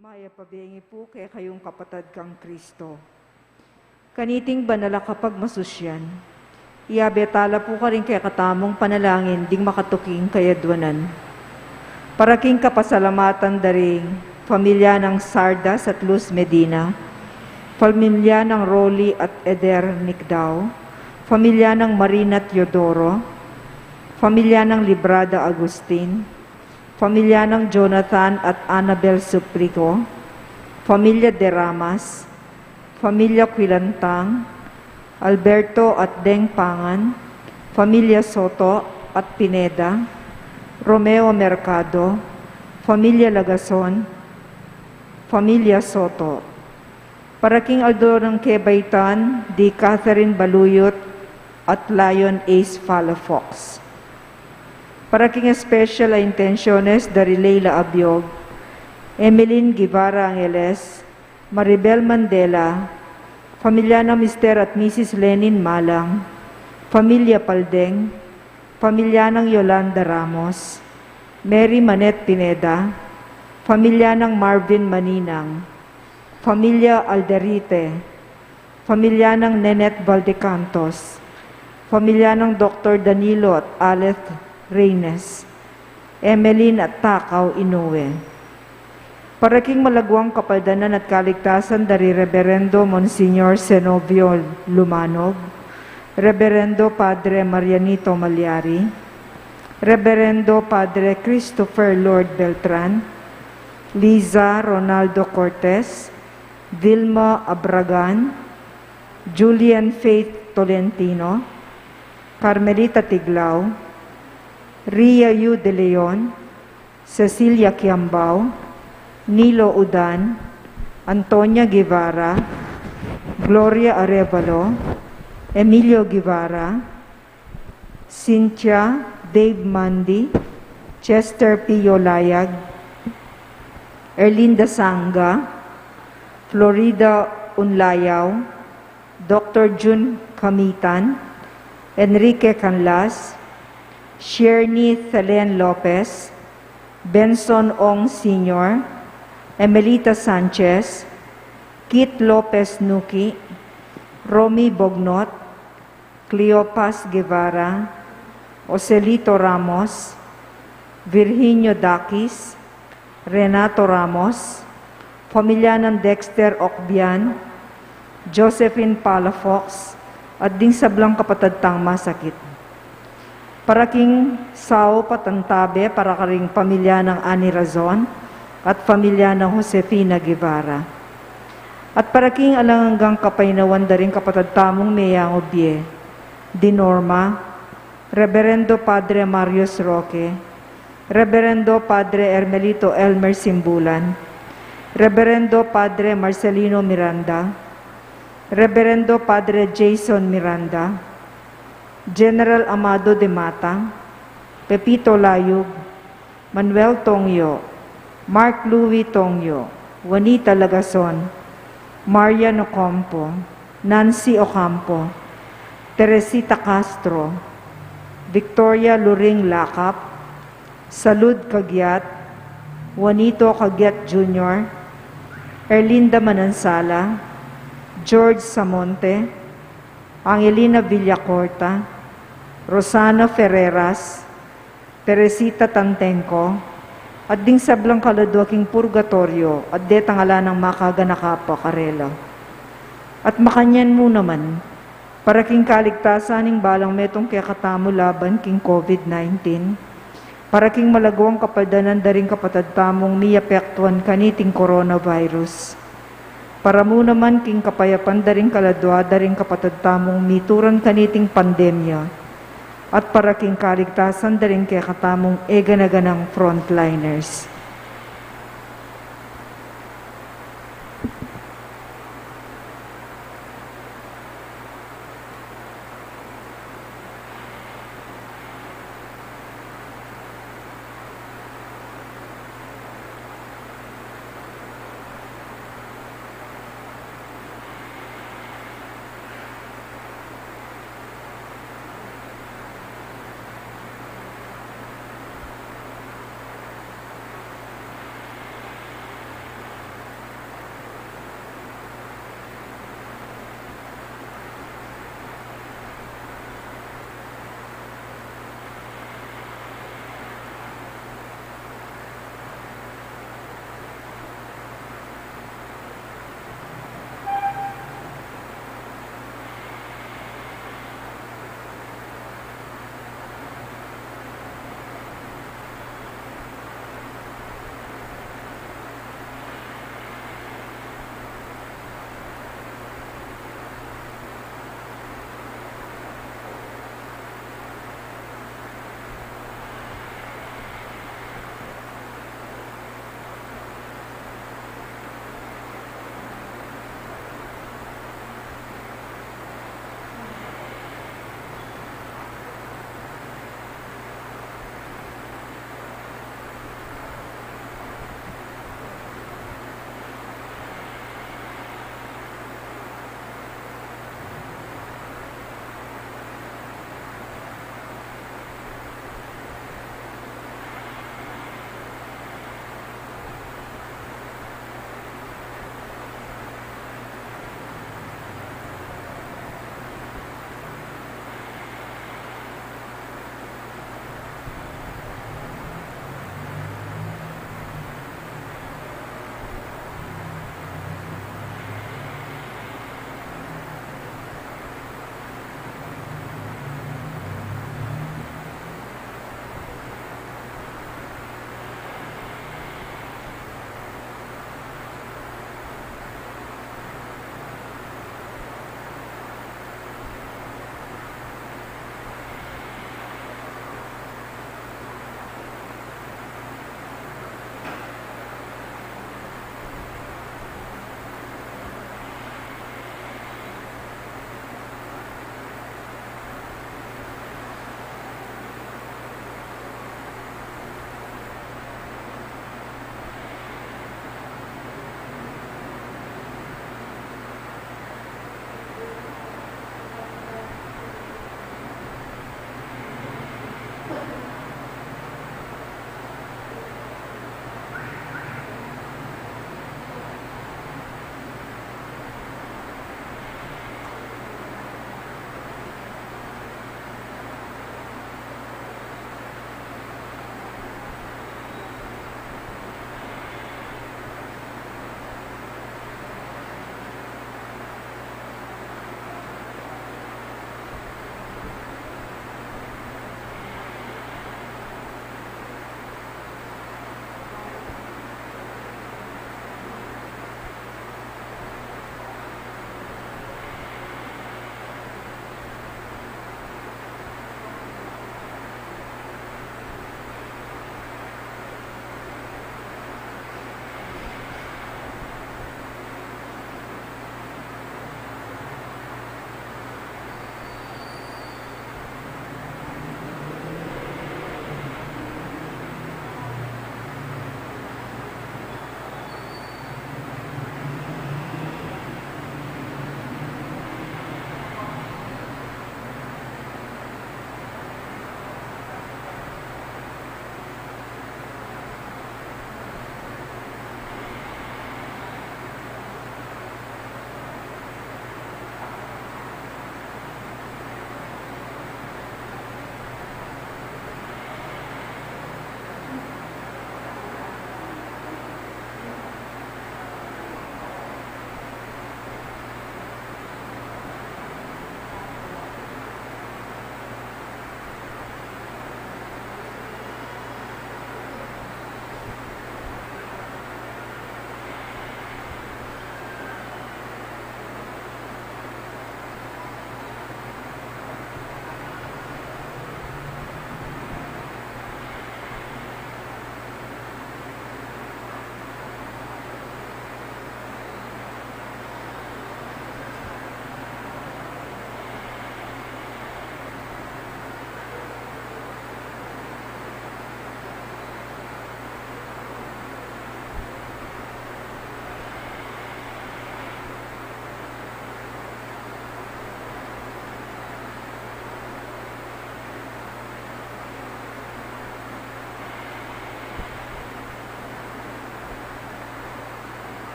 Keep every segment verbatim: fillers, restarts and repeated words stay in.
Mayap a bengi pu kekayung kapatad kang Kristo. Kaniting banal a kapagmasusyan, iyabe tala pu karing kekatamung panalangin ding makatuking kayadwanan. Para king kapasalamatan da ring pamilya nang Sardas at Luz Medina, pamilya nang Rolly at Eder Nicdao, pamilya nang Marina Teodoro, pamilya nang Librada Agustin, pamilya nang Jonathan at Annabel Suplico, pamilya De Ramas, pamilya Quilantang, Alberto at Deng Pangan, pamilya Soto at Pineda, Romeo Mercado, pamilya Lagason, pamilya Soto. Para king aldo nang kebaitan di Catherine Baluyot at Lion Ace Palafox. Para king special a intensyones da ri Leila Abiog, Emeline Guevara Angeles, Maribel Mandela, pamilya nang Mister at Missus Lenin Malang, pamilya Paldeng, pamilya nang Yolanda Ramos, Mary Manette Pineda, pamilya nang Marvin Maninang, pamilya Alderite, pamilya nang Nenette Valdecantos, pamilya nang Doktor Danilo at Aleth Reynes, Emeline at Takao Inoue. Para king malagwang kapaldanan at kaligtasan da ri Reberendo Monsignor Zenobio Lumanog, Reberendo Padre Marianito Malyari, Reberendo Padre Christopher Lord Beltran, Liza Ronaldo Cortez, Vilma Abragan, Julian Faith Tolentino, Carmelita Tiglao, Ria Yu de Leon, Cecilia Kiambao, Nilo Udan, Antonia Guevara, Gloria Arevalo, Emilio Guevara, Cynthia, Dave Mandy, Chester Pio Layag, Erlinda Sanga, Florida Unlayaw, Doktor Jun Camitan, Enrique Canlas, Shierny Thelen Lopez, Benson Ong Senior, Emelita Sanchez, Kit Lopez Nuki, Romy Bognot, Cleopas Guevara, Joselito Ramos, Virginio Daquis, Renato Ramos, pamilya nang Dexter Ocbian, Josephine Palafox, at ding sablang kapatad tang masakit. Para king saup at antabe para karing pamilya nang Ani Razon at pamilya nang Josefina Guevara. At para king alang anggang kapaynawan da ring kapatad tamung meyang obie, di Norma, Reberendo Padre Marius Roque, Reberendo Padre Hermelito Elmer Simbulan, Reberendo Padre Marcelino Miranda, Reberendo Padre Jason Miranda, General Amado de Mata, Pepito Layug, Manuel Tongyo, Mark Louis Tongyo, Juanita Lagason, Marian Ocampo, Nancy Ocampo, Teresita Castro, Victoria Luring Lakap, Salud Caguiat, Juanito Caguiat Junior, Erlinda Manansala, George Samonte, Angelina Villacorta, Rosana Ferreras, Teresita Tantengco, at ding sablang kaladua king purgatoryo, at detang ala nang makaganaka pa karela. At makanyan mu naman, para king kaligtasan ning balang metung kekatamu laban king COVID nineteen, para king malagwang kapaldanan da ring kapatad tamung miapektuan kaniting coronavirus. Para mu naman king kapayapan da ring kaladua da ring kapatad tamung mituran kaniting pandemya, at para king kaligtasan da ring kekatamung e gana-ganang frontliners.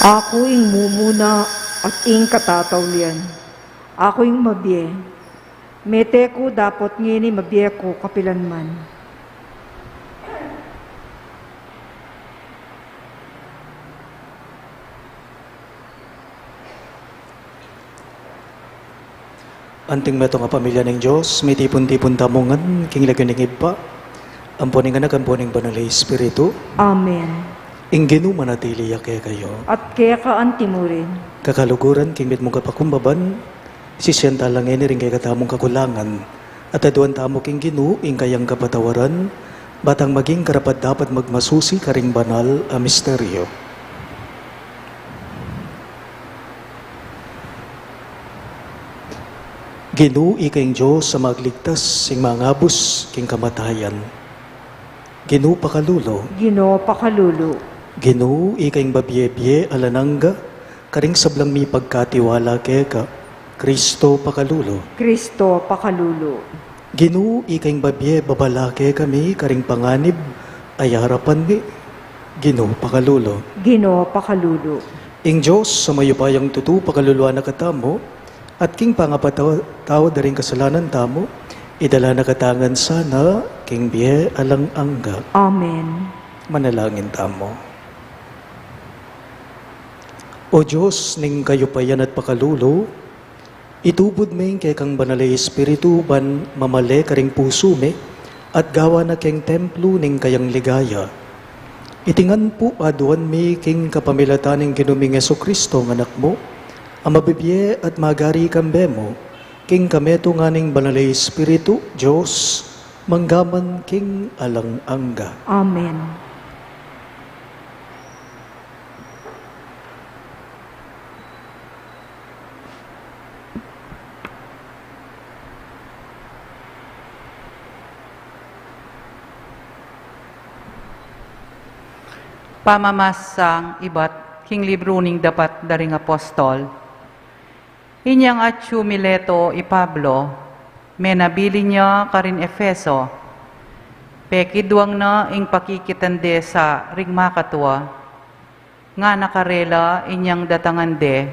Aku ing mumuna at ing katataulian. Aku ing mabie. Mete ku dapot ngeni, mabie ku kapilan man. Anting metung a pamilya ning Dios, mitipun-tipun tamu ngan king lagyu ning Ibpa, ampo ning Anak, ampo ning Banal a Espiritu. Amen. Ing Ginu manatili ya kekayu. At keka antimurin. Kakaluguran, king mitmung kapakumbaban, sisian tala ngeni ring kekatamung kakulangan, at aduan tamu king Ginu ing kayang kapatawaran, ba tang maging karapat-dapat magmasusi karing banal a misteryo. Ginu, ika ing Dios a magligtas king mangabus king kamatayan. Ginu, pakalulu. Ginu, pakalulu. Ginu, ika ing babie-bie alang angga karing sablang mipagkatiwala keka. Kristo, pakalulu. Kristo, pakalulu. Ginu, ika ing babie babala kekami karing panganib a arapan mi. Ginu, pakalulu. Ginu, pakalulu. Ing Dios a mayupayang tutu pakaluluan na katamu, at king pangapatawad da ring kasalanan tamu, idala na katamu ngan sana king bie alang angga. Amen. Manalangin tamu. O Dios ning kayupayan at pakalulu, itubud me ing kekang Banal a Espiritu ban mamale karing pusu mi, at gawa na keng templo ning kayang ligaya. Iti ngan pu aduan mi king kapamilatan ning Ginu ming Jesucristo, ing Anak mu, a mabibie at magari kambe mu, king kametungan ning Banal a Espiritu, Dios, manggaman king alang angga. Amen. Pamamasang ibat king libru ning dapat da ring apostol. Inyang atyu Mileto i Pablo, menabilin ya karin Efeso, pekidwang na ing pakikitan de sa ring makatua, ngana karela inyang datangan de.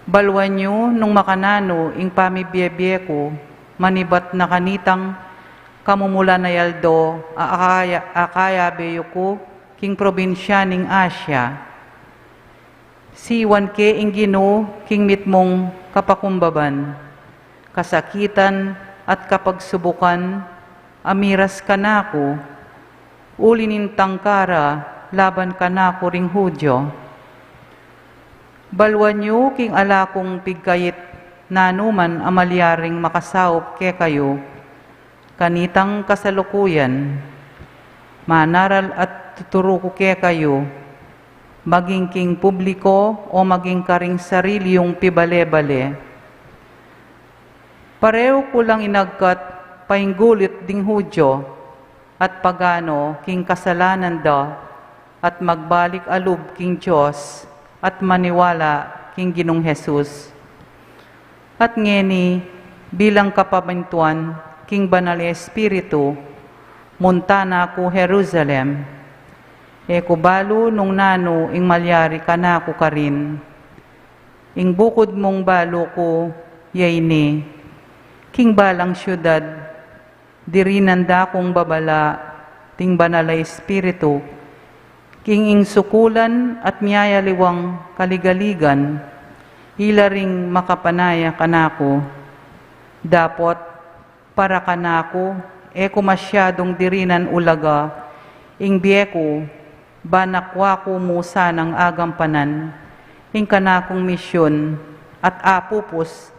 Baluan yu nung makananu ing pamibie-bie ku, manibat na kanitang kamumulan a aldo a akaya, akayabe yu ku king probinsya ning Asia. Siwan ke ing Ginu king mitmung kapakumbaban, kasakitan at kapagsubukan a miras kanaku, uli ning tangka ra laban kanaku ring Judio. Baluan yu king ala kung pigkait nanuman a malyaring makasaup kekayu kanitang kasalukuyan. Manaral at tuturu ku kekayu, maging king publiko o maging karing sarili yung pibale-bale. Pareu ku lang inagkat painggulit ding Judio at pagano king kasalanan da, at magbalik a lub king Dios, at maniwala king Ginung Jesus. At ngeni, bilang kapamintuan king Banal a Espiritu, munta na ku Jerusalem. E ku balu nung nanu ing malyari kanaku karin. Ing bukud mung balu ku, ya ini, king balang syudad, dirinan da kung babala ding Banal a Espiritu, king ing sukulan at miyayaliwang kaligaligan, ila ring makapanaya kanaku. Dapot, para kanaku, e ku masyadung dirinan ulaga ing bie ku, ban akua ku mu sanang agampanan ing kanakung misyun, at apupus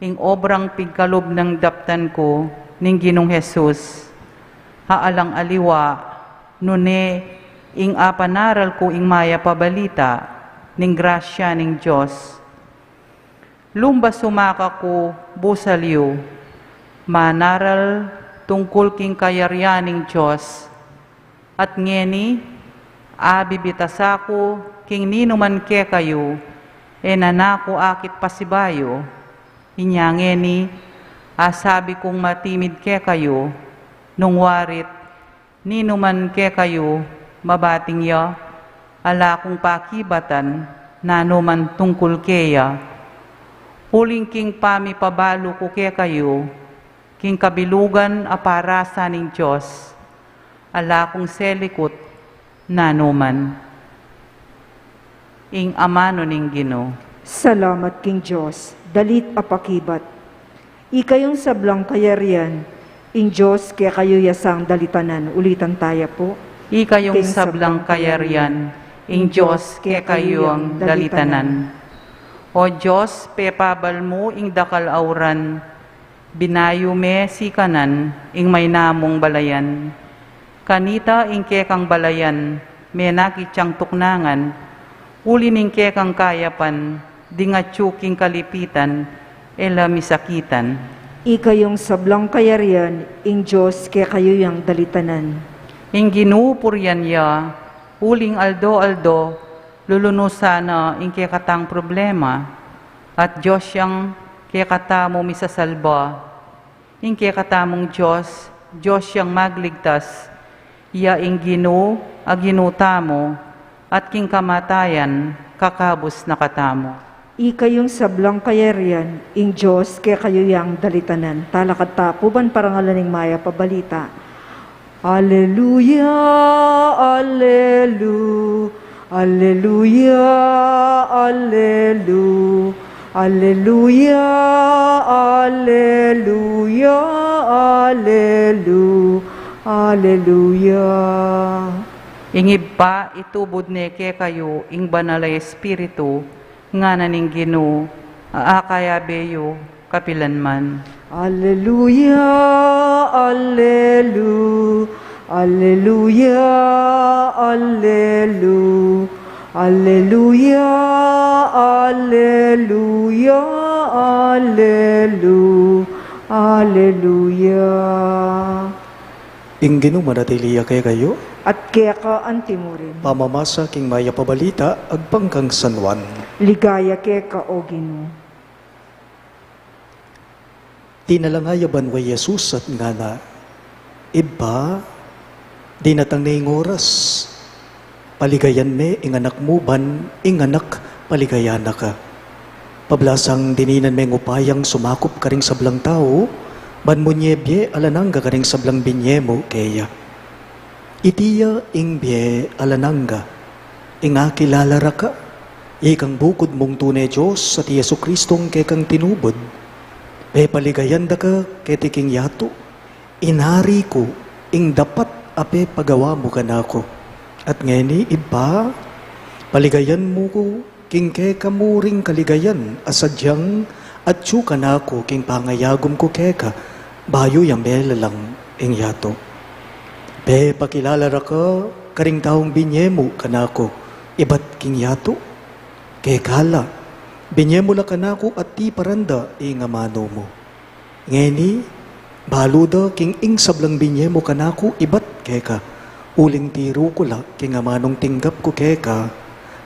ing obrang pigkalub nang daptan ku ning Ginung Jesus, a alang aliwa, nune ing apanaral ku ing mayap a balita ning grasya ning Dios. Lumba sumaka ku busal yu, manaral tungkul king kayarian ning Dios. At ngeni, abibitasa ku king ninuman kekayu, e na naku akit pasibayu. Inya ngeni, asabi kung matimid kekayu, nung warit ninuman kekayu mabating ya, Ala kung pakibatan nanu man tungkul keya. Uling king pamipabalu ku kekayu, king kabilugan a parasan ning Dios, ala kung selikut nanu man. Ing amanu ning Ginu. Salamat king Dios. Dalit a pakibat. Ikayung sablang kayarian, ing Dios kekayu ya sang dalitanan. Ulitan taya pu. Ikayung sablang kayarian, ing Dios kekayu yang dalitanan. O Dios, pepabal mu ing dakal a uran, binayu me sikanan ing maynamung balayan. Kanita ing kekang balayan, menakit yang tuknangan, uli ning kekang kayapan, ding atyu king kalipitan, e la misakitan. Ikayung sablang kayarian, ing Dios kekayu yang dalitanan. Ing Ginu purian ya, uling aldo-aldo, lulunusan na ing kekatang problema, at Dios yang kekatamu misasalba. Ing kekatamung Dios, Dios yang magligtas, ya ing Ginu a Ginu tamu, at king kamatayan, kakabus na katamu. Ikayung sablang kayarian, ing Dios kekayu yang dalitanan. Talakad ta pu ban parangalan ing mayap a balita. Aleluya, alelu, aleluya, alelu, aleluya, aleluya, alelu, aleluya. Ing Ibpa itubud ne kekayu ing Banal a Espiritu, ngana ning Ginu, a akayabe yu kapilan man. Aleluya, alelu, aleluya, alelu, aleluya, alelu, aleluya. Ing Ginu manatili ya kekayu. At keka antimurin. Pamamasa king mayap a balita agpang kang San Juan. Ligaya keka, o Ginu. Dinala na ya banua i Jesus at ngana, Ibpa, dinatang ne ing oras, paligayan me ing anak mu ban ing anak paligayan na ka. Pablasang dininan meng upayang sumakup karing sablang tau, ban munye bie alang angga karing sablang binye mu keya. Iti ya ing bie alang angga, ing akilala ra ka, ikang bukud mung tune Dios at i Jesucristong kekang tinubud. Pepaligayan da ka keti king yatu, inari ku ing dapat a pepagawa mu kanaku. At ngeni, Ibpa, paligayan mu ku king keka mu ring kaligayan a sadyang atyu kanaku king pangayagum ku keka, bayu ya melalang ing yatu. Pepakilala ra ka karing taung binye mu kanaku ibat king yatu. Keka la, binye mu la kanaku at tiparan da ing amanu mu. Ngeni, balu da king ing sablang binye mu kanaku ibat keka, uling tiru ku la king amanung tinggap ku keka,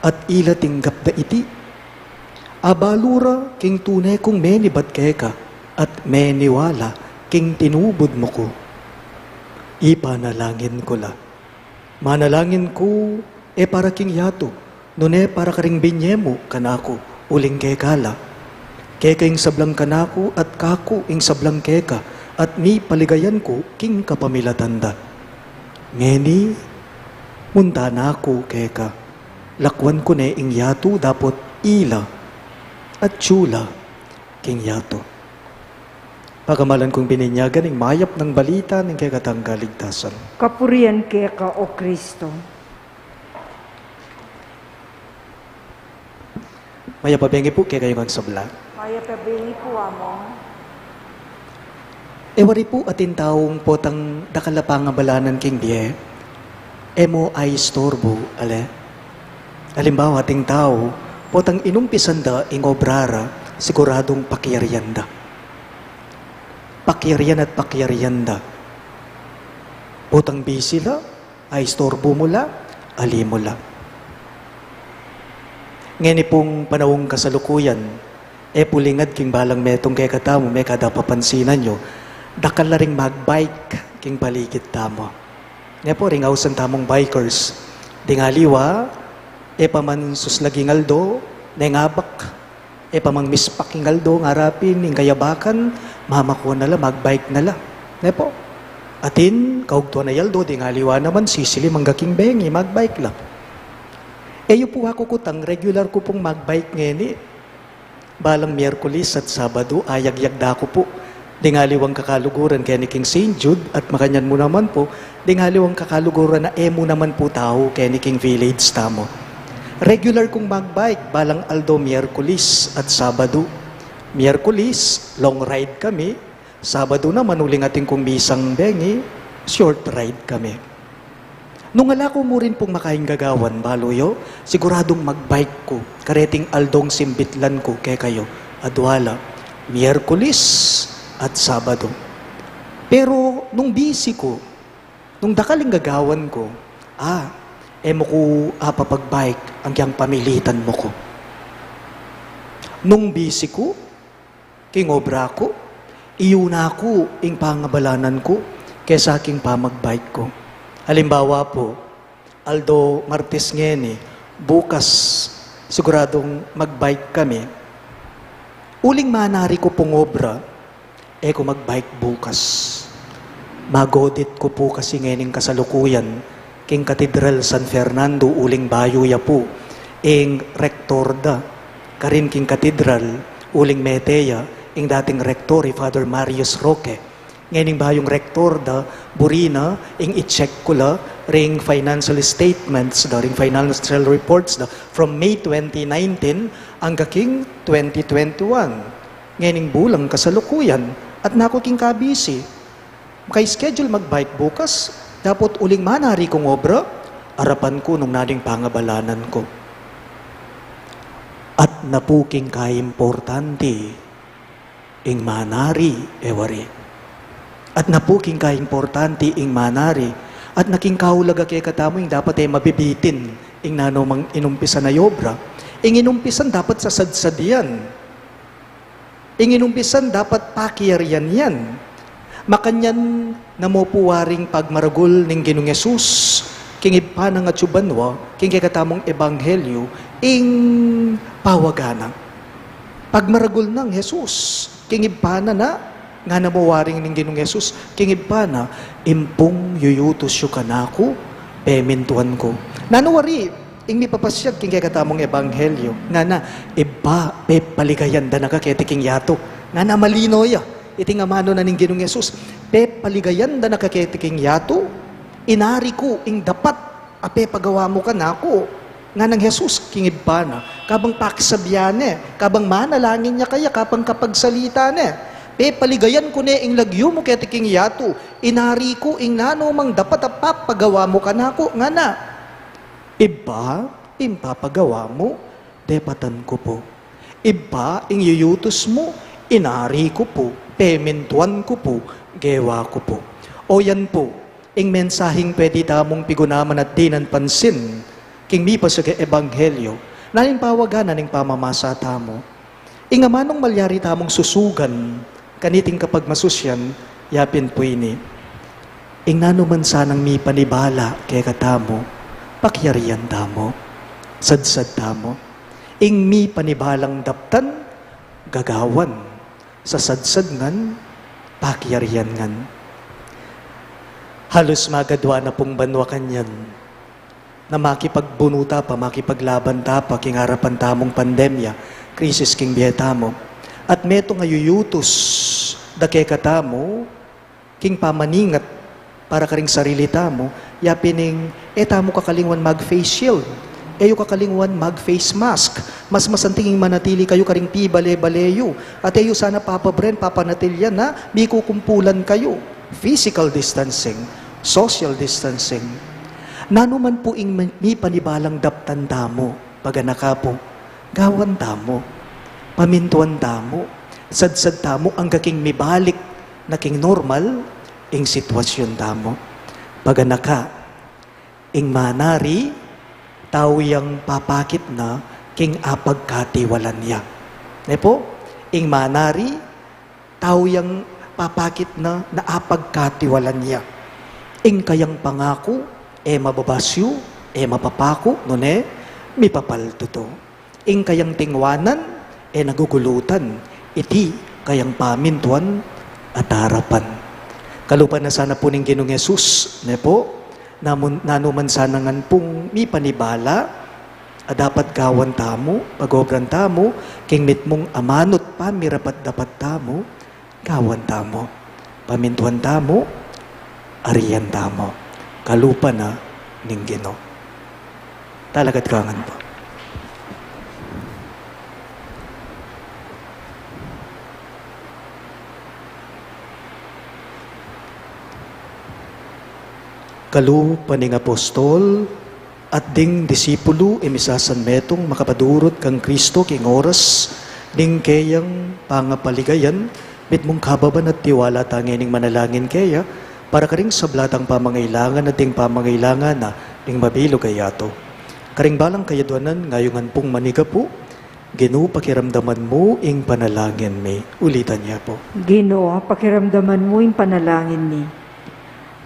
at ila tinggap da iti. Abalu ra king tune kung menibat keka, at meniwala king tinubud mu ku. Ipanalangin ku la. Manalangin ku, e para king yatu, nune para karing binye mu kanaku, uling keka la. Keka ing sablang kanaku at kaku ing sablang keka, at mipaligayan ku king kapamilatan da. Ngeni, munta na ku keka, lakwan ku ne ing yatu dapot ila, atyu la king yatu. Pagamalan kung bininyagan ing mayap nang balita ning kekatang kaligtasan. Kapurian keka, o Kristo. Mayap a bengi pu kekayu ngan sabla. Mayap a bengi pu, Among. E wari pu atin taung potang dakal a pangabalanan king bie, e mu aistorbu, ale. Alimbawa, atin tau, potang inumpisan da ing obra ra, siguradung pakyarian da. Pakyarian at pakyarian da. Potang bisi la, aistorbu mu la, ali mu la. Ngeni pung panaung kasalukuyan, e pu lingad king balang metung kekatamu, mekada papansinan yu, dakal la ring magbike king paligid tamu. Ne pu, ring ausan tamung bikers. Ding aliwa, E pa man suslag ing aldo, neng abak. E pa mang mispak ing aldo, ngara pin ing kayabakan, mamakua na la, magbike na la. Ne pu? Atin, kaugtuan a aldo, ding aliwa naman, sisilim angga king bengi, magbike la. E yu pu akukutang, regular ku pung magbike ngeni. Balang Miyerkulis at Sabadu, ayagyag da ku pu. Ding aliwang kakaluguran keni king Saint Jude, at makanyan mu naman pu, ding aliwang kakaluguran a e mu naman pu tau keni king village tamu. Regular kung magbike, balang aldo Miyerkulis at Sabadu. Miyerkulis, long ride kami. Sabadu naman, uling atin kung misang bengi, short ride kami. Nung ala ku mu rin pung makaing gagawan, balu yu, siguradung magbike ku, kareting aldong simbitlan ku kekayu, adwa la, Miyerkulis at Sabadu. Pero nung busy ku, nung dakal ing gagawan ku, a, e mu ku apapagbike, anggiyang pamilitan mu ku. Nung busy ku, king obra ku, iyuna ku ing pangabalanan ku kesa king pamagbike ku. Halimbawa pu, aldo Martes ngeni, bukas siguradung magbike kami. Uling manari ku pung obra, e ku magbike bukas. Mag-audit ku pu kasi ngening kasalukuyan king Katedral San Fernando, uling bayu ya pu ing rektor da. Karin king katedral, uling mete ya ing dating rektor, i Father Marius Roque. Ngening bayung rektor da, buri na ing i-check ku la ring financial statements da, ring financial reports da, from May twenty nineteen angga king twenty twenty-one. Ngening bulang kasalukuyan, at naku king kabisi. Maka-schedule magbike bukas, dapot uling manari kung obra, arapan ku nung nanu ing pangabalanan ku. At napu king kaimportante ing manari, e wari. At napu king kaimportante ing manari, at naking kaulaga kekatamu ing dapat e mabibitin ing nanu mang inumpisan a obra. Ing inumpisan dapat sasadsad yan. Ing inumpisan dapat pakiyarian yan. Makanyan na mu pu waring pagmaragul ning Ginung Jesus king Ibpa nang atsu banua, king kekatamung ebanghelyu, ing pawaga na. Pagmaragul nang Jesus king Ibpa na, na, ngana mu waring ning Ginung Jesus king Ibpa na, "Impung yuyutus yu kanaku, pemintuan ku." Nanu wari, ing mipapasyag king kekatamung ebanghelyu, ngana, "Ibpa, pepaligayan da na ka keti king yatu." Ngana, malino ya iting amanu na ning Ginung Jesus, "Pepaligayan da na ka keti king yatu, inari ku ing dapat a pepagawa mu kanaku." Nganang Jesus king Ibpa na, kabang pakisabian ne, kabang manalangin ya kaya, kabang kapagsalita ne, "Pepaligayan ku ne ing lagyu mu keti king yatu, inari ku ing nanu mang dapat a papagawa mu kanaku." Ngana, "Ibpa, ing papagawa mu, depatan ku pu. Ibpa, ing yuyutus mu, inari ku pu, pemintuan ku pu, gewa ku pu." O yan pu ing mensaheng pwede tamung pigunaman at dinan pansin king mipasyag a ebanghelyu. Nanu ing pawaga na ning pamamasa tamu? Ing amanung malyari tamung susugan kaniting kapagmasusyan, yapin pu ini: ing nanu man sanang mipanibala kekatamu, pakiyarian tamu, sadsad tamu. Ing mipanibalang daptan, gagawan, sasadsad ngan, pakiyarian ngan. Halus magadwa na pung banua kanyan na makipagbunu ta pa, makipaglaban ta pa king arapan tamung pandemya, krisis king bie tamu. At metung a yuyutus da kekatamu king pamaningat para karing sarili tamu, yapin ing e tamu kakalingwan mag-face shield, e yu kakalingwan mag-face mask, mas masanting ing manatili kayu karing pibale-bale yu, at e yu sana papabren, papanatilian na mikukumpulan kayu. Physical distancing, social distancing. Nanu man pu ing mi-, mipanibalang daptan tamu, paganaka pu, gawan tamu, pamintuan tamu, sadsad tamu angga king mibalik na king normal ing sitwasyun tamu. Paganaka, ing manari, tau yang papakit na king apagkatiwalan ya. Ne pu? Ing manari, tau yang papakit na, na apagkatiwalan ya. Ing kayang pangaku, e mababasyu, e mapapaku, nune, mipapaldo to. Ing kayang tingwanan, e na gugulutan, iti kayang pamintuan at arapan. Kalupa na sana pu ning Ginung Jesus, ne pu, namun, nanu man sana ngan pung mipanibala, a dapat gawan tamu, pagobran tamu, king mitmung amanut pamirapat-dapat tamu, gawan tamu, pamintuan tamu, arian tamu, kalupa na ning Ginu. Talakad ka ngan pu. Kalupa ning apostol, at ding disipulu, e misasan metung makapadurut kang Kristo king oras ning keyang pangapaligayan, mitmung kababan at tiwala tang ngening manalangin keya, para karing sabla tang pamangailangan at ding pamangailangan na ding mabilug a yatu. Karing balang kayadwanan, ngayungan pung manigapu, Ginu, pakiramdaman mu ing panalangin mi. Ulitan ya pu. Ginu, pakiramdaman mu ing panalangin mi.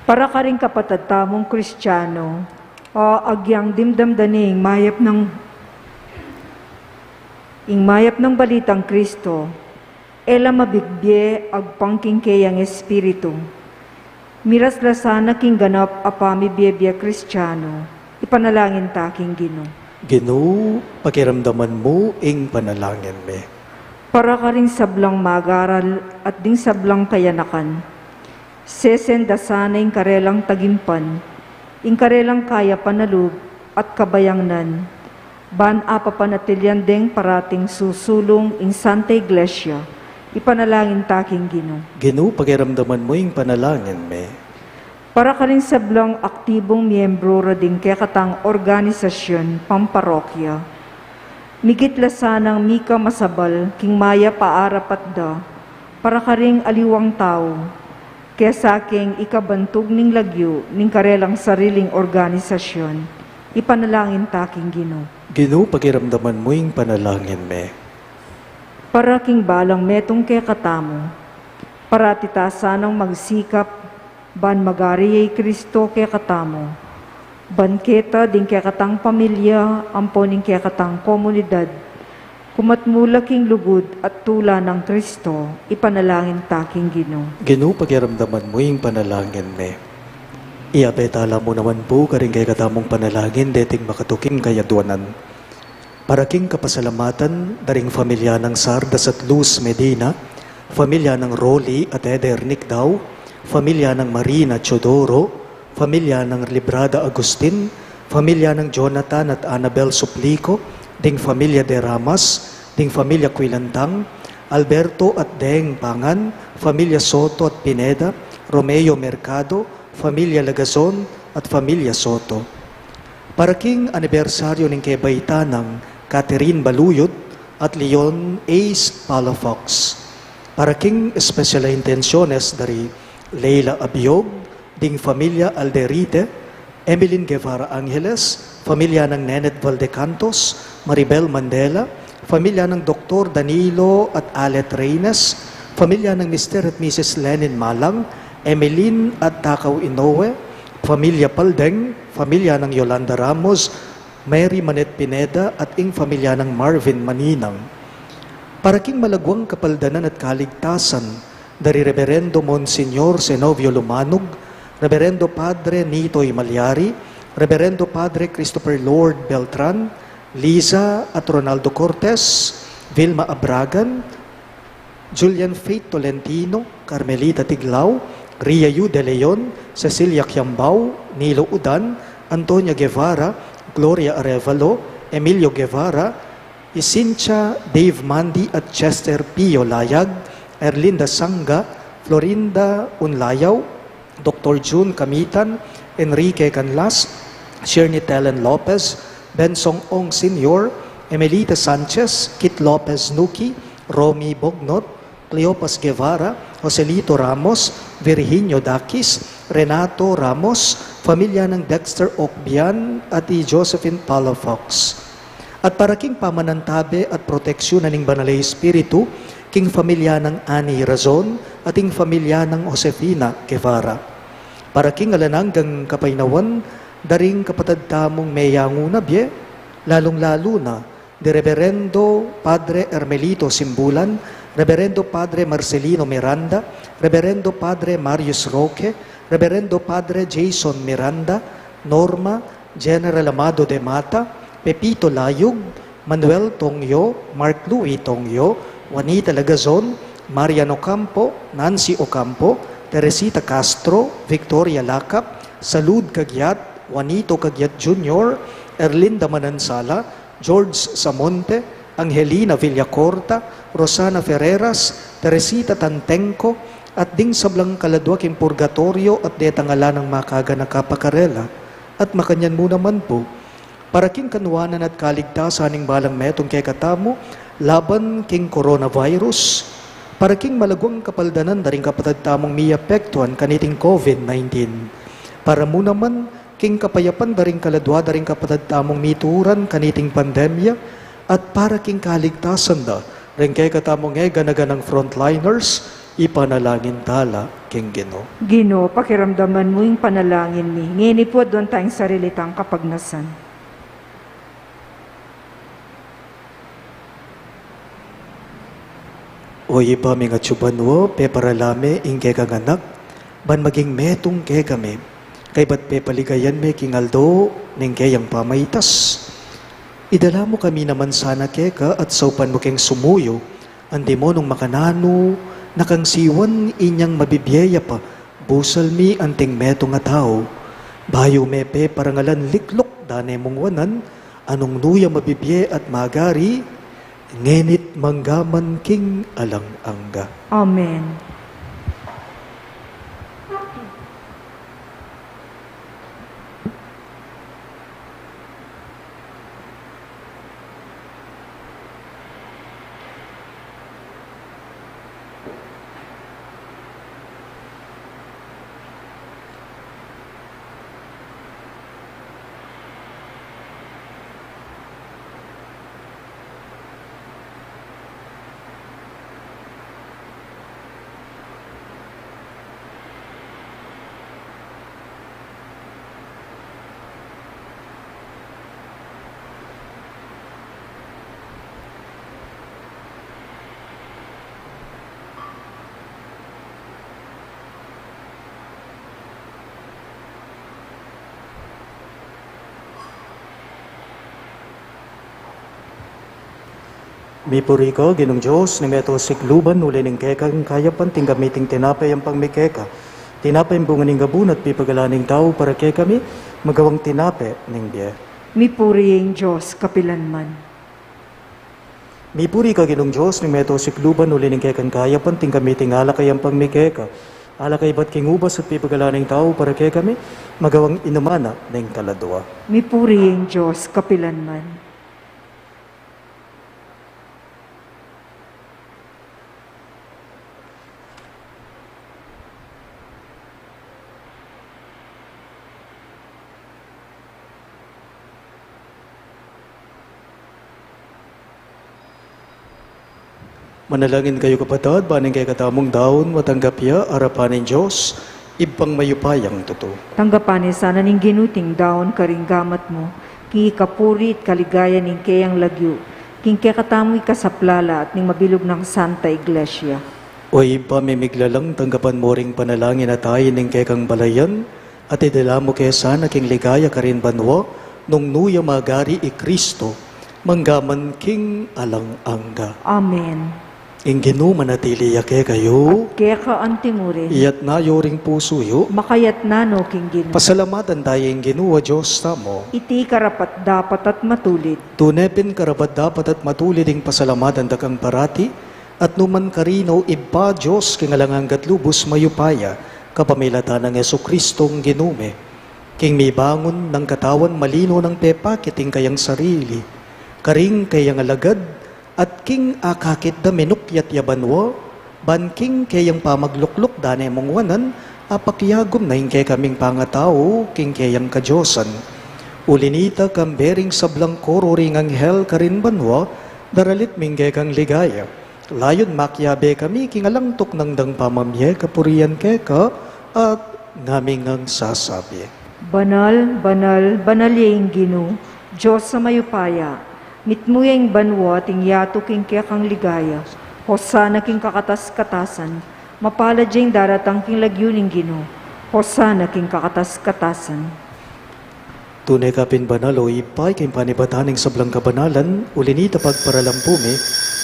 Para karing kapatad tamung Kristiano, a agyang dimdam da ne ing mayap nang, ing mayap nang balitang Kristo, e la mabigbie agpang king keyang espiritu. Miras la sana king ganap a pamibie-bie Kristiano, ipanalangin ta king Ginu. Ginu, pakiramdaman mu ing panalangin mi. Para karing sablang magaral at ding sablang kayanakan, sesen da sana ing karelang tagimpan, ing karelang kayapan a lub at kabayangnan, ban apapanatilian deng parating susulung ing Santa Iglesia, ipanalangin ta king Ginu. Ginu, pakiramdaman mu ing panalangin mi. Para karing sablang aktibung miyembro ra ding kekatang organisasyon pamparokya, migit la sanang mika masabal king mayap a arapat da para karing aliwang tau, kesa king ikabantug ning lagyu ning karelang sariling organisasyon, ipanalangin ta king Ginu. Ginu, pakiramdaman mu ing panalangin mi. Para king balang metung kekatamu, parati ta sanang magsikap ban magari ya i Kristo kekatamu, ban keta ding kekatang pamilya ampo ning kekatang komunidad, kumatmu la king lugud at tula nang Kristo, ipanalangin ta king Ginu. Ginu, pakiramdaman mu ing panalangin mi. Iabe tala mu naman pu karing kekatamung panalangin deting makatuking kayadwanan. Para king kapasalamatan da ring familia nang Sardas at Luz Medina, familia nang Rolly at Eder Nicdao, familia nang Marina Teodoro, familia nang Librada Agustin, familia nang Jonathan at Annabel Suplico, ding familia De Ramas, ding familia Quilantang, Alberto at Deng Pangan, familia Soto at Pineda, Romeo Mercado, familia Lagazon, at familia Soto. Para king anibersaryo ning kebaitan nang Catherine Baluyot at Leon Ace Palafox. Para king espesyal a intensiones da ri Leila Abiog, ding familia Alderite, Emeline Guevara Angeles, familia nang Nenet Valdecantos, Maribel Mandela, familia nang Doktor Danilo at Alet Reynes, familia nang Mister at Missus Lenin Malang, Emeline at Takao Inoue, familia Paldeng, familia nang Yolanda Ramos, Mary Manet Pineda at ing familia nang Marvin Maninang. Para king malaguang kapaldanan at kaligtasan da ri Reberendo Monsignor Zenobio Lumanog, Reberendo Padre Nitoy Malyari, Reberendo Padre Christopher Lord Beltran, Liza at Ronaldo Cortez, Vilma Abragan, Julian Faith Tolentino, Carmelita Tiglao, Ria Yu De Leon, Cecilia Kiambao, Nilo Udan, Antonia Guevara, Gloria Arevalo, Emilio Guevara, Isincha Dave Mandi at Chester Pio Layag, Erlinda Sanga, Florinda Unlayaw, Doktor June Camitan, Enrique Canlas, Shirney Telen Lopez, Bensong Ong Senior, Emelita Sanchez, Kit Lopez Nuki, Romy Bognot, Cleopas Guevara, Joselito Ramos, Virginio Daquis, Renato Ramos, familia nang Dexter Ocbian at i Josephine Palafox. At para king pamanantabe at proteksiun na ning Banal a Espiritu, king familia nang Annie Razon at ing familia nang Josefina Guevara. Para king alang anggang kapaynawan da ring kapatad tamung meyangu na bie, Lalung-lalu na di Reberendo Padre Hermelito Simbulan, Reberendo Padre Marcelino Miranda, Reberendo Padre Marius Roque, Reberendo Padre Jason Miranda, Norma, General Amado de Mata, Pepito Layug, Manuel Tongyo, Mark Louis Tongyo, Juanita Lagazon, Marian Ocampo, Nancy Ocampo, Teresita Castro, Victoria Lacap, Salud Cagiat, Juanito Cagiat Junior, Erlinda Manansala, George Samonte, Angelina Villacorta, Rosana Ferreras, Teresita Tantengco, at ding sablang kaladua king purgatoryo at detang ala nang makaganaka pa karela. At makanyan mu naman pu, para king kanuanan at kaligtasan ning balang metung kekatamu laban king coronavirus, para king malaguang kapaldanan da ring kapatad tamung miapektuan kaniting COVID nineteen, para mu naman king kapayapan da ring kaladua da ring kapatad tamung mituran kaniting pandemya, at para king kaligtasan da ring kekatamung e gana-ganang frontliners, ipanalangin tala king Ginu. Ginu, pakiramdaman mu ing panalangin mi. Ngeni pu, aduan taya king sarili tang kapagnasan. O Ibpa ming atsu banua, peparala me ing kekang Anak, ban maging metung kekami, kaybat pepaligayan me king aldo ning keyang pamaitas. Idala mu kami naman sana keka at saupan mu keng sumuyu, antimo nung makananu na kang siwan inyang mabibie ya pa, busal mi anting metung a tau. Bayu me peparangalan likluk da ne mung wanan, a nung nu ya mabibie at magari, ngeni't manggaman king alang angga. Amen. Mipuri ka, Ginung Dios ning meto sikluban, uli ning kekang kayapan tinggap mi iting tinape ampang mi keka. Tinape ing bunga ning gabun at pipagalan ning tau para kekami, magawang tinape ning bie. Mipuri ing Dios kapilanman. Mipuri ka, Ginung Dios ning meto sikluban, uli ning kekang kayapan tinggap mi iting alak a ampang mi keka. Alak a ibat king ubas at pipagalan ning tau para kekami, magawang inuman na ning kaladua. Mipuri ing Dios kapilanman. Manalangin kayu, kapatad, ban ing kekatamung daun matanggap ya arapan ning Dios, Ibpang mayupayang tutu. Tanggapan ne sana ning Ginu iting daun karing gamat mu, king ikapuri at kaligayan ning keyang lagyu, king kekatamung ikasaplala at ning mabilug nang Santa Iglesia. O Ibpa ming miglalang, tanggapan mu ring panalangin at ain ning kekang balayan, at idala mu ke sana king ligaya karin banua, nung nu ya magari i Kristo, manggaman king alang angga. Amen. Ing Ginu manatili ya kekayu. At keka antimurin. Iyatas yu ring pusu yu. Makayatas no king Ginu. Pasalamatan taya ing Ginu a Dios tamu. Iti karapat-dapat at matulid. Tune pin karapat-dapat at matulid ing pasalamatan da kang parati, at nu man karin, o Ibpa, Dios king alang angga't lubus mayupaya, kapamilatan nang Jesucristong Ginu mi. King mibangun nang katawan, malino nang pepakit ing kayang sarili karing keyang alagad, at king akakit da minukyat ya banua, ban king keyang pamaglukluk da ne mung wanan, apakyagum na ing kekaming pangatau king keyang kadiosan. Uli nita, kambe ring sablang koro ring anghel karin banua, daralit mi ing kekang ligaya. Layun makiabe kami king alang tuknang dang pamamie kapurian keka, at ngaming ngang sasabi: Banal, banal, banal ya ing Ginu, Dios a mayupaya, mitmu ya ing banua at ing yatu king kekang ligaya. Hosana king kakatas-katasan. Mapalad ya ing daratang king lagyu ning Ginu. Hosana king kakatas-katasan. Tune ka pin banal, o Ibpa, ika ing panibatan ning sablang kabanalan, uli na nita pagparalan pu mi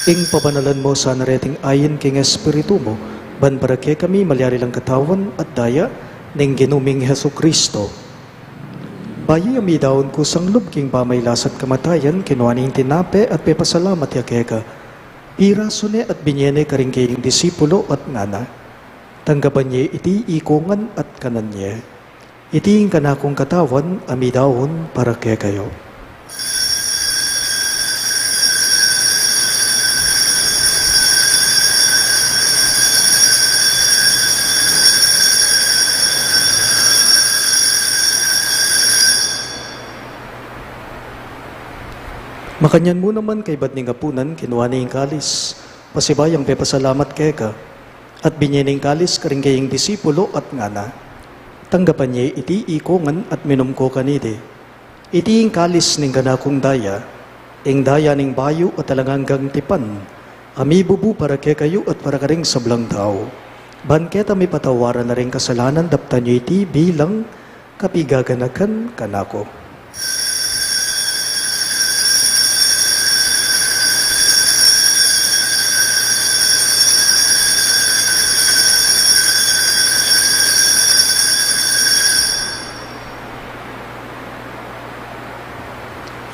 ing pabanalan mu sana reting ain king Espiritu mu, ban para kekami malyari lang katawan at daya ning Ginu ming Jesucristo. Bayu ya midaun kusang lub king pamailas at kamatayan, kinua ne ing tinape at pepasalamat ya keka, pirasu ne at binye ne karing kayang disipulo at ngana: Tanggapan ye iti ikongan at kanan ye. Iti ing kanakung katawan a midaun para kekayu. Makanyan mu naman kaybat ning apunan, kinua ne ing kalis, pasibayung pepasalamat keka, at binye ne ing kalis karing kayang disipulo at ngana: Tanggapan ye iti ikongan at minum ko kaniti. Iti ing kalis ning kanakung daya, ing daya ning bayu at alang anggang tipan, a mibubu para kekayu at para karing sablang tau. Ban keta mipatawaran na ring kasalanan, daptan ye iti bilang kapigaganakan kanaku.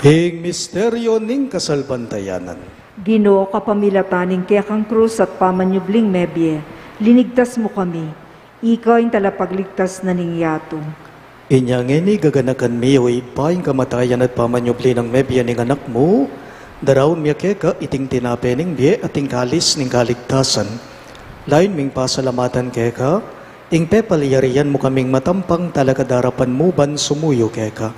Ing misteryu ning kasalpantayanan. Ginu, kapamilatan ning kekang krus at pamanyubling mebie, linigtas mu kami. Ika ing talapagligtas na ning yatu. Inya ngeni gaganakan mi, o Ibpa, ing kamatayan at pamanyubli nang mebie ning Anak mu, daraun mi keka iting tinape ning bie at ing kalis ning kaligtasan. Layun ming pasalamatan keka ing pepalyarian mu kaming matampang talakad king arapan mu ban sumuyu keka.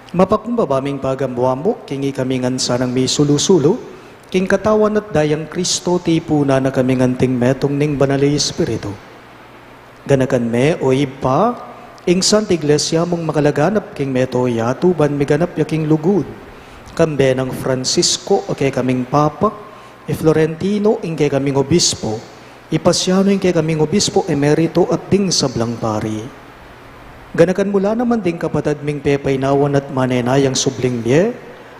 Mapakumbaba ming pagamuan mu king ikami ngan sanang misulu-sulu king katawan at dayang Kristo, tipunan na kaming anting metung ning Banal a Espiritu. Ganakan me, o Ibpa, ing Santa Iglesia mung makalaganap king mabilug a yatu ban miganap ya king lugud. Kambe nang Francisco a kekaming Papa, i Florentino ing kekaming Obispo, i Pasiano ing kekaming Obispo Emerito at ding sablang pari. Ganakan mu la naman ding kapatad ming pepainawan at manenayang subling bie,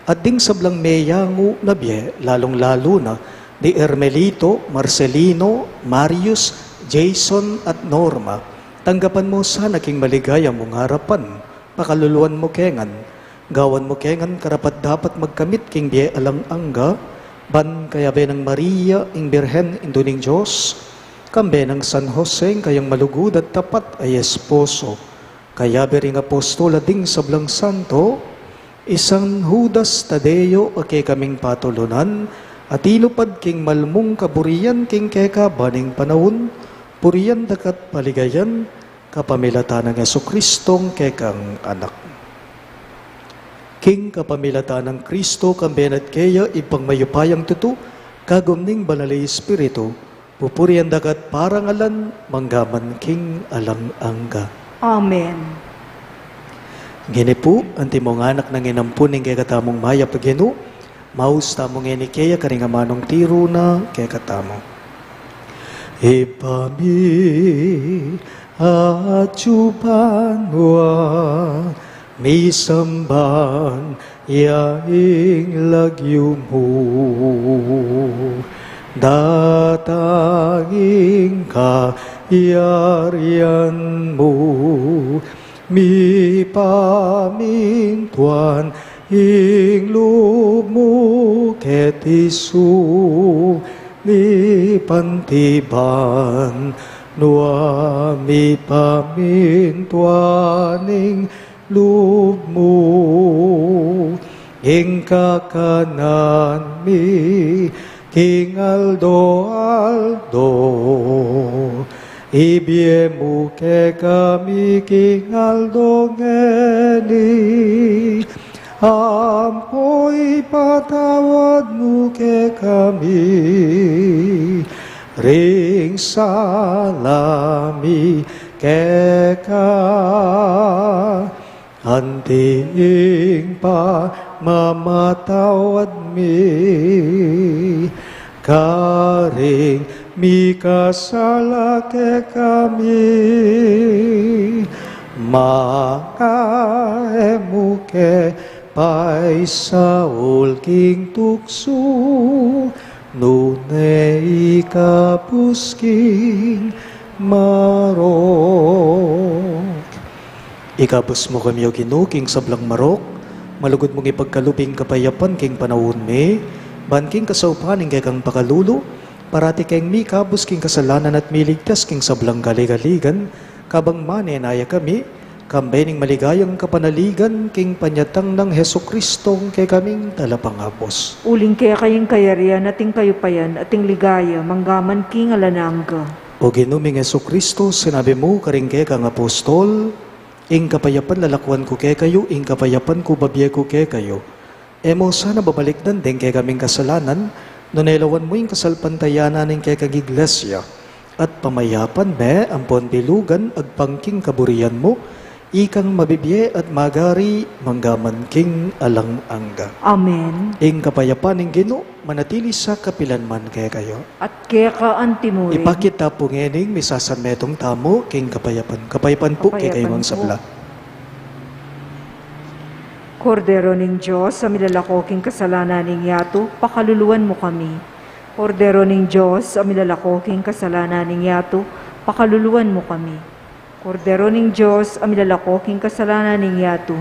at ding sablang meyangu na bie, lalung-lalu na di Hermelito, Marcelino, Marius, Jason, at Norma. Tanggapan mu sana king maligaya mung arapan, pakaluluan mu kengan, gawan mu kengan karapat-dapat magkamit king bie alang angga, ban kayabe nang Maria, ing Birhen, Indu ning Dios, kambe nang San Jose, ing kayang malugud at tapat a esposo, kayabe ring apostol at ding sablang santo, i San Judas Tadeo a kekaming patulunan, a tinupad king mal mung kaburian king keka ban ning panaun, purian daka at paligayan, kapamilatan nang Jesucristong kekang Anak. King kapamilatan nang Kristo, kambe na at keya, Ibpang mayupayang tutu, kagum ning Banal a Espiritu, pupurian daka at parangalan, mangga man king alang angga. Amen. Ngeni pu, antimong anak nang inampun ning kekatamung mayap a Ginu, maus tamu ngeni keya karing amanung tiru na kekatamu. Ibpa mi, atsu ka banua, misamban ya ing lagyu mu. Datang ing kayarian mu, mipamintuan ing lub mu keti sulip anti banua, mipamintuan ing lub mu. Ing kakanan mi king aldo-aldo, ibie mu kekami king aldo ngeni, ampo ipatawad mu kekami ring sala mi keka, Anting pamamatawad mi karing mikasala kekami, manga e mu ke paisaul king tuksu, nune ikabus king marok. Ikabus mu kami, O Ginu, king sablang marok, malugud mung ipagkalub ing kapayapan king panaun mi, ban king kasaupan ning kekang pakalulu, parati keng mikabus king kasalanan at miligtas king sablang kaligaligan, kabang manenaya kami, kambe ning maligayang kapanaligan king panyatang nang Jesucristo, kekaming Talapangabus. Uling keka ing kayarian, at ing kayupayan, at ing ligaya, manggaman king alang angga. O Ginu ming Jesucristo, sinabi mu karing kekang apostol, ing kapayapan lalakuan ku kekayu, ing kapayapan ku babie ku kekayu. E mu sana babalikdan deng kekaming kasalanan, nune lawan mu ing kasalpantayanan ning kekang Iglesia, at pamayapan me ampon bilugan agpang king kaburian mu, ikang mabibie at magari manggaman king alang angga. Amen. Ing kapayapan ning Ginu manatili sa kapilan man kekayu. At keka antimurin. Ipakit ta pu ngening misasanmetung tamu king kapayapan. Kapayapan pu kekayu ngan sabla. Kordero ning Dios, a milalako king kasalanan ning yatu, pakaluluan mu kami. Kordero ning Dios, a milalako king kasalanan ning yatu, pakaluluan mu kami. Kordero ning Dios, a milalako king kasalanan ning yatu,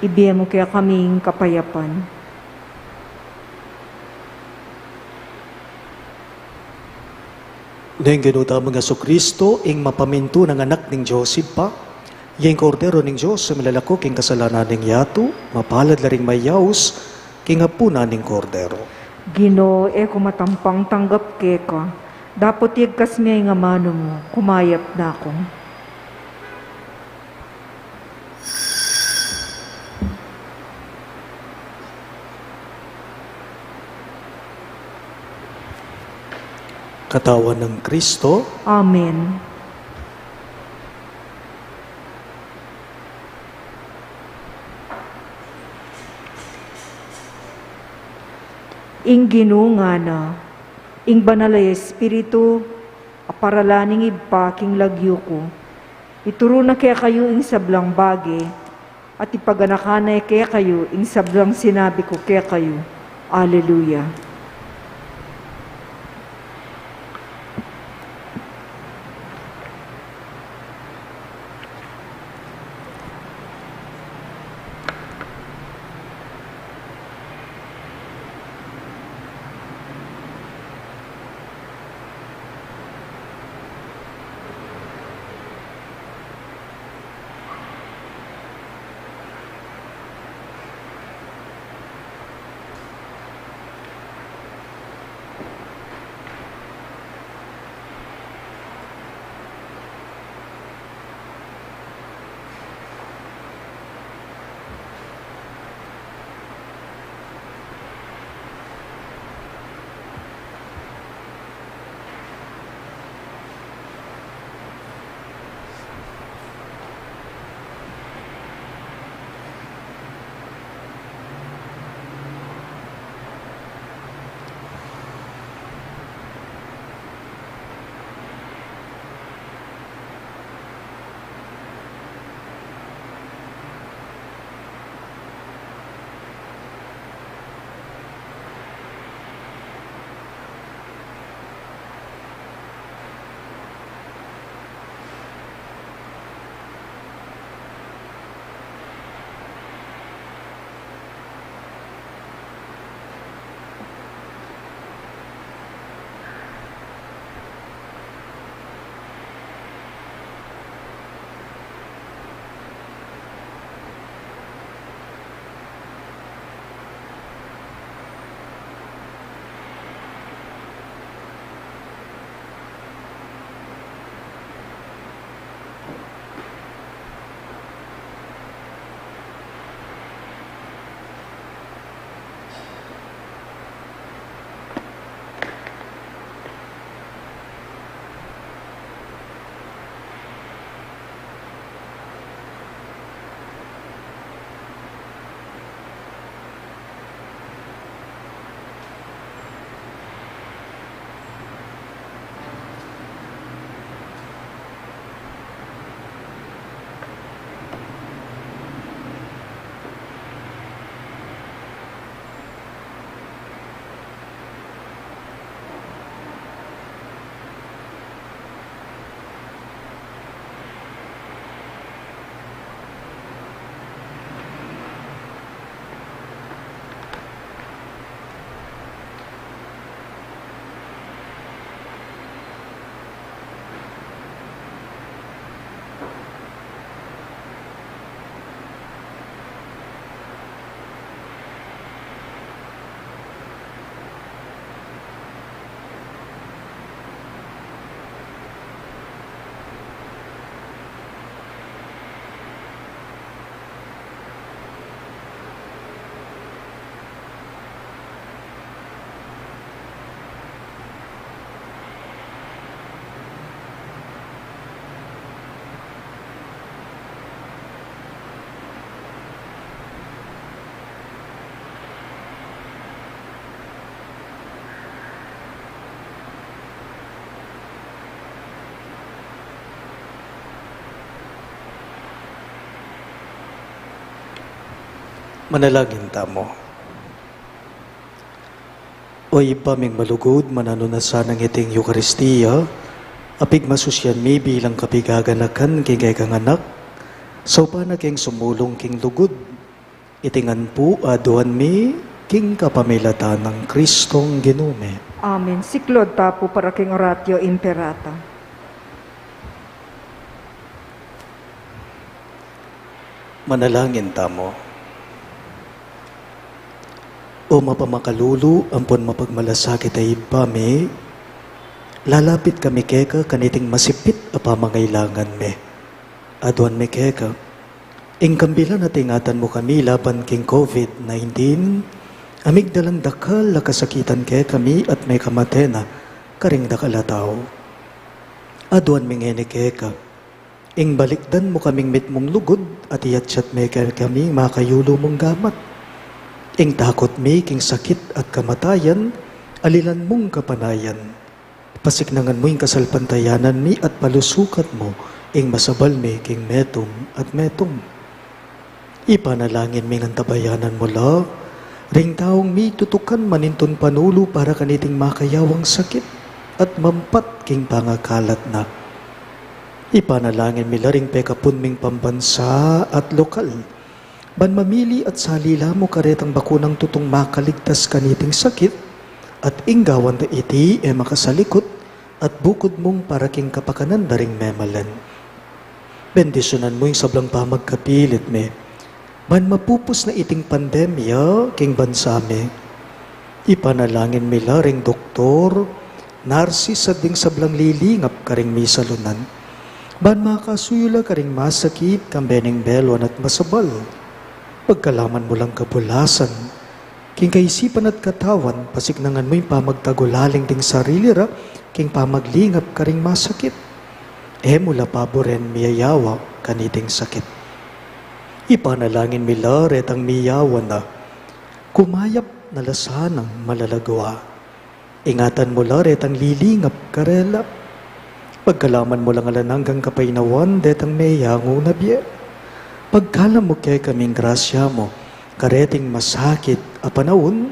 ibie mu kekami ing kapayapan. Neng Ginu tamung Jesucristo, ing mapamintu nang Anak ning Dios Ibpa, ing Kordero ning Dios, a milalako king kasalanan ning yatu, mapalad la ring mayaus king apunan ning Kordero. Ginu, e ku matampang tanggap keka, dapot yagkas me ing amanu mu, kumayap na ku. Katawan nang Kristo. Amen. Ing Ginu ngana, ing Banal a Espiritu, a paralan ning Ibpa king lagyu ku, ituru na kekayu ing sablang bage, at ipaganakan na kekayu ing sablang sinabi ku kekayu. Alleluia. Manalangin tamu. O Ibpa ming malugud, mananu na sanang iting Eukaristia a pigmasusyan mi bilang kapigaganakan king kekang Anak, saupan na keng sumulung king lugud. Iti ngan pu aduan mi king kapamilatan nang Kristong Ginu mi. Amen. Siklaud ta pu para king Oratio Imperata. Manalangin tamu. O mapamakalulu ampon mapagmalasakit a Ibpa mi, lalapit kami keka kaniting masipit a pamangailangan mi. Aduan mi keka, ing kambilan a ingatan mu kami laban king COVID nineteen, a migdalang dakal a kasakitan kekami at mekamate na karing dakal a tau. Aduan mi ngeni keka, ing balikdan mu kaming mitmung lugud at iyatyat me kekami makayulu mung gamat. Ing takut mi king sakit at kamatayan, alilan mung kapanayan. Pasiknangan mu ing kasalpantayanan mi at palusukan mu ing masabal mi king metung at metung. Ipanalangin mi ngan tabayanan mu la ring taung mitutukan manintun panulu para kaniting makayawang sakit at mampat king pangakalat na. Ipanalangin mi la ring pekapun ming pambansa at lokal, ban mamili at salila mu karetang bakunang tutung makaligtas kaniting sakit, at ing gawan da iti e makasalikut at bukud mung para king kapakanan da ring memalen. Bendisyunan mu ing sablang pamagkapilit mi, ban mapupus na iting pandemya king bansa mi. Ipanalangin mi la ring doktor, narsis at ding sablang lilingap karing misalunan, ban makasuyu la karing masakit kambe ning beluan at masabal. Pagkalaman mu lang kabulasan king kaisipan at katawan, pasiknangan mu ing pamagtagulaling ding sarili ra king pamaglingap karing masakit. E mu la paburen miyayawa kaniting sakit. Ipanalangin mi la retang miyawa na, kumayap na la sanang malalagua. Ingatan mu la retang lilingap karela. Pagkalaman mu lang alang anggang kapaynawan detang meyangu na bie. Pagkalam mu kekaming grasya mu kareting masakit a panaun,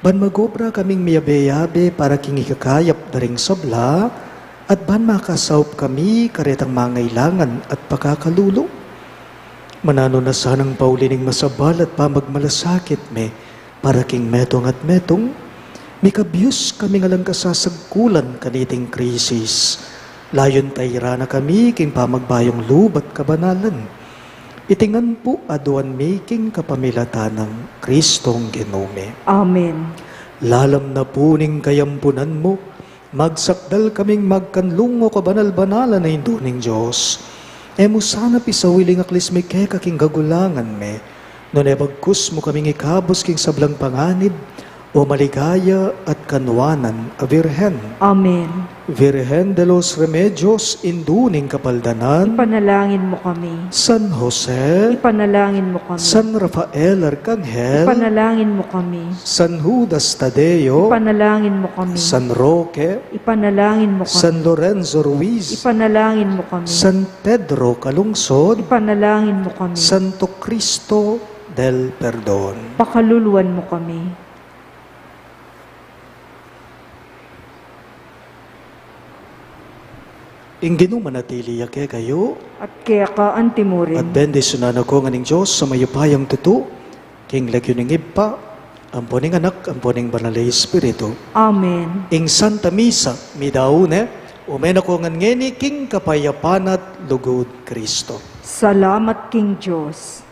ban magobra kaming miyabe-yabe para king ikakayap da ring sabla, at ban makasaup kami karetang mangailangan at pakakalulu. Mananu na sanang pauli ning masabal at pamagmalasakit mi para king metung at metung, mikabius kaming alang kasasagkulan kaniting krisis. Layun tayran na kami king pamagbayung lub at kabanalan. Iti ngan pu aduan mi king kapamilatan nang Kristong Ginu mi. Amen. Lalam na pu ning kayampunan mu, magsakdal kaming magkanlung, o kabanal-banalan a Indu ning Dios. E mu sana pisawil ing aklis mi keka king kagulangan mi, nune bagkus mu kaming ikabus king sablang panganib, o maligaya at kanwanan a Virgen. Amen. Virgen de los Remedios, Indu ning Kapaldanan. Ipanalangin mu kami. San Jose. Ipanalangin mu kami. San Rafael Arcangel. Ipanalangin mu kami. San Judas Tadeo. Ipanalangin mu kami. San Roque. Ipanalangin mu kami. San Lorenzo Ruiz. Ipanalangin mu kami. San Pedro Calungsod. Ipanalangin mu kami. Santo Cristo del Perdon. Pakaluluan mu kami. Ing Ginu manatili ya kekayu. At keka antimurin. At bendisyunan na ko ngan ning Dios a mayupayang tutu, king lagyu ning Ibpa, ampo ning Anak, ampo ning Banal a Espiritu. Amen. Ing Santa Misa, midaun ne, ume na ko ngan ngeni king kapayapan at lugud Kristo. Salamat king Dios.